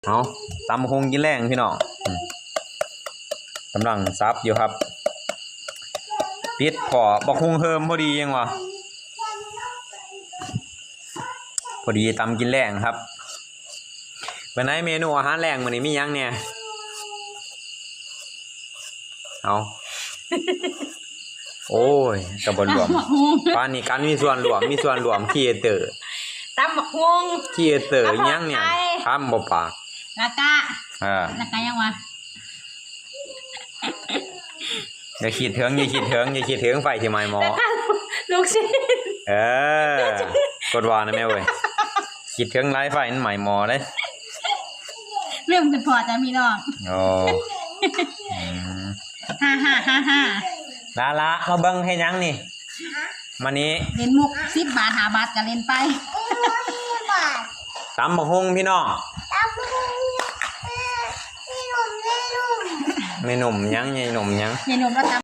ເອົາ ຕຳບັກຫຸ່ງກິນແລງພີ່ນ້ອງ ອືມ ກຳລັງສັບຢູ່ຄັບ ປິດພໍ້ບັກຫຸ່ງເຮີມພໍດີຫຍັງວະ ພໍດີຕຳກິນແລງຄັບ. ເປັນໃດເມນູອາຫານແລງມື້ນີ້ມີຫຍັງແດ່? ເອົາ ໂອ້ຍ ກໍບໍ່ລວມ ຕຳບັກຫຸ່ງ ປານນີ້ການມີສ່ວນລວມ ມີສ່ວນລວມ ຄຣີເອເຕີ ຕຳບັກຫຸ່ງ ຄຣີເອເຕີ ຕຳບັກຫຸ່ງ ອີຫຍັງນີ້ ໄກ່ ຄຳບໍ່ປາກ ລະກະ ເອີ ລະກະຫຍັງວະ? ຢ່າຄິດເຖິງ ຢ່າຄິດເຖິງ ຢ່າຄິດເຖິງ ໄຟຊິໄໝ້ໝໍ້ ລະກະລູກຊິ້ນ ເອີ ກົດວ່ານະແມ່ເວີຍ ຄິດເຖິງຫຼາຍ ໄຟມັນໄໝ້ໝໍ້ເດ້ ລືມຄຶດພໍ້ຈ້າພີ່ນ້ອງ ໂອ້ ອືມ ລາລາ ມາເບິ່ງເຮັດຫຍັງນີ້ ມານີ້ ເຫຼັ້ນມຸກ ສິບບາດ ຫ້າບາດກໍເຫຼັ້ນໄປ ຕຳບັກຫຸ່ງພີ່ນ້ອງ ຕຳບັກຫຸ່ງ ເອີ ແມ່ໜຸ່ມ ແມ່ໜຸ່ມ ແມ່ໜຸ່ມຫຍັງ ຍາຍໜຸ່ມຫຍັງ ຍາຍໜຸ່ມລາວຕຳ